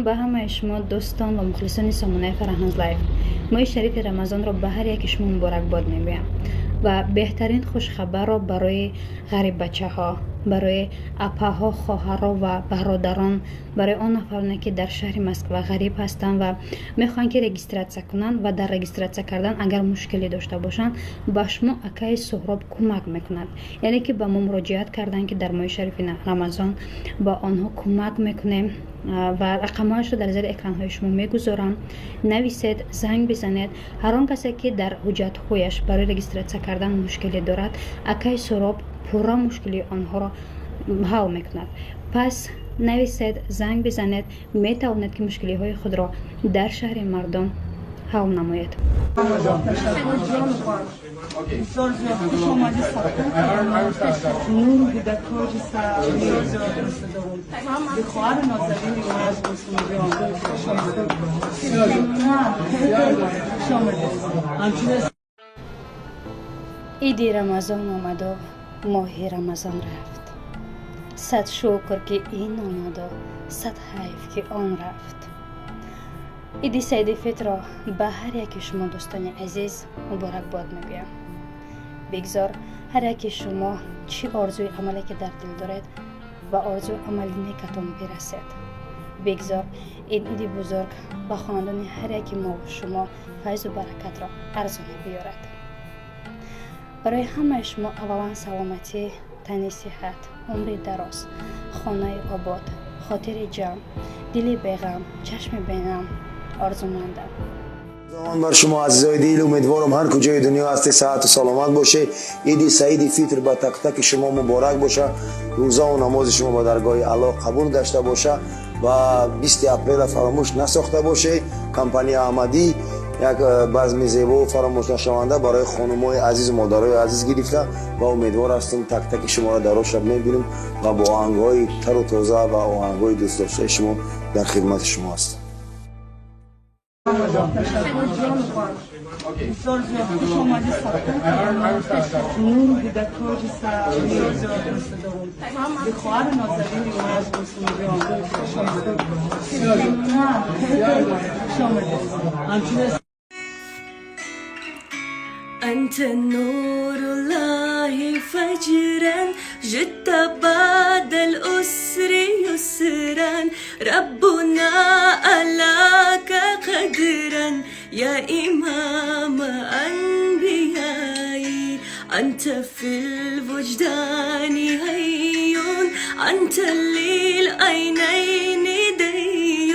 Салом ба ҳамаи шумо, дӯстон ва мухлисони сомонаи Фараҳноз Лайф. Моҳи шарифи Рамазонро ба ҳар яки шумо муборакбод мегӯям ва беҳтарин хушхабарро барои ғариббачаҳо, барои апаҳо, хоҳарро ва бародарон, барои он нафароне, ки дар шаҳри Москва ғариб ҳастанд ва мехоҳанд, ки регистрация кунанд ва дар регистрация кардан агар мушкилӣ дошта бошанд, ба шумо акаи Суҳроб кӯмак мекунад. Яъне ки ба мо муроҷиат карданд, ки дар моҳи шарифи Рамазон ба онҳо кӯмак мекунем ва рақамҳояшро дар зери экранҳои шумо мегузорам. Нависед, занг бизанед. Ҳар он касе, ки дар ҳуҷҷатҳояш барои регистрация кардан мушкилӣ дорад, акаи Суҳроб пурра мушкилии онҳоро ҳал мекунад. Пас нависед, занг бизанед, метавонед, ки мушкилиҳои худро дар шаҳри мардум ҳал намоед. Бисёр зиёд хуш омадӣ, нур дида, тоҷи сар. Бисёр зиёд дӯст дорам. Ба хоҳари нозанини ман Гулсумҷон, хуш омадӣ, хуш омадӣ. Иди Рамазон омаду моҳи Рамазон рафт. Сад шукр, ки ин омаду сад ҳайф, ки он рафт. Иди Саиди Фитрро ба ҳар яки шумо, дӯстони азиз, муборакбод мегӯям. Бигзор ҳар яки шумо чӣ орзуи амале ки дар дил доред, ба орзуи амали некатон бирасед. Бигзор ин иди бузург ба хонадони ҳар яки мову шумо файзу баракатро арзонӣ биёрад. Барои ҳамаи шумо аввалан саломатӣ, тани сиҳат, умри дароз, хонаи обод, хотири ҷамъ, дили беғам, чашми бенам орзумандам. Худованд бар шумо, азизои дил. Умедворам, ҳар куҷои дунё ҳастед, саҳату саломат бошед. Иди Саиди Фитр ба так-таки шумо муборак боша. Рӯзаву намози шумо ба даргоҳи Аллоҳ қабул гашта боша ва 20 апрела фаромӯш насохта бошед. Компания Аҳмадӣ як базми зебову фаромӯшнашаванда барои хонумои азизу модарои азиз гирифта ва умедвор ҳастем, так-таки шуморо дар он шаб мебинем ва бо оҳангҳои тару тоза ва оҳангҳои дӯстдоштаи шумо дар хидмати шумо ҳастем. Ташаккур, ҷон. Бисёр зиёд хуш омадӣ, нур дида, тоҷи сар. Бисёр зиёд дӯст дорам. Ба хоҳари нозанини ман Гулсумҷон, хуш омадӣ, хуш омадӣ. أنت نور الله فجرا، جئت بعد العسر يسرا، ربنا أعلاك قدرا يا إمام أنبيائي. أنت في الوجدان حي، أنت للعينين دي،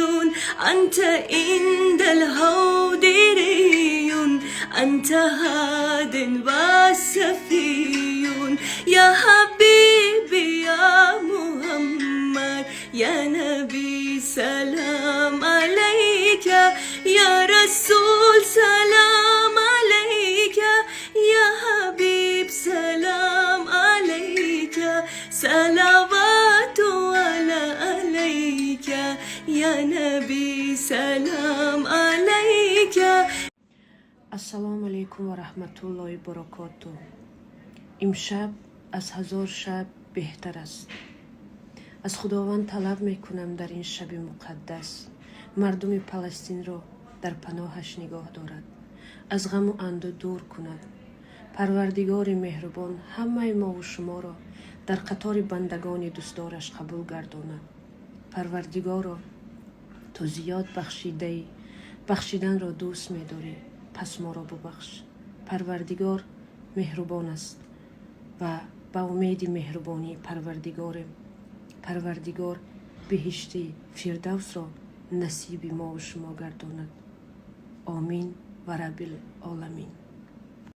أنت عند الحوض ري، أنت هاد وصفي. يا حبيبي يا محمد يا نبي، سلام عليك. يا رسول، سلام عليك. يا حبيب، سلام عليك. صلوات على عليك يا نبي، سلام عليك. Ассалому алайкум ва раҳматуллоҳи баракоту. Имшаб аз ҳазор шаб беҳтар аст. Аз Худованд талаб мекунам, дар ин шаби муқаддас мардуми Паластинро дар паноҳаш нигоҳ дорад, аз ғаму андӯ дур кунад. Парвардигори меҳрубон ҳамаи мову шуморо дар қатори бандагони дӯстдораш қабул гардонад. Парвардигоро, ту зиёд бахшидаӣ, бахшиданро дӯст медорӣ, пас моро бубахш. Парвардигор меҳрубон аст ва ба умеди меҳрубонии Парвардигорем. Парвардигор биҳишти Фирдавсро насиби мову шумо гардонад. Омин ва раббил оламин.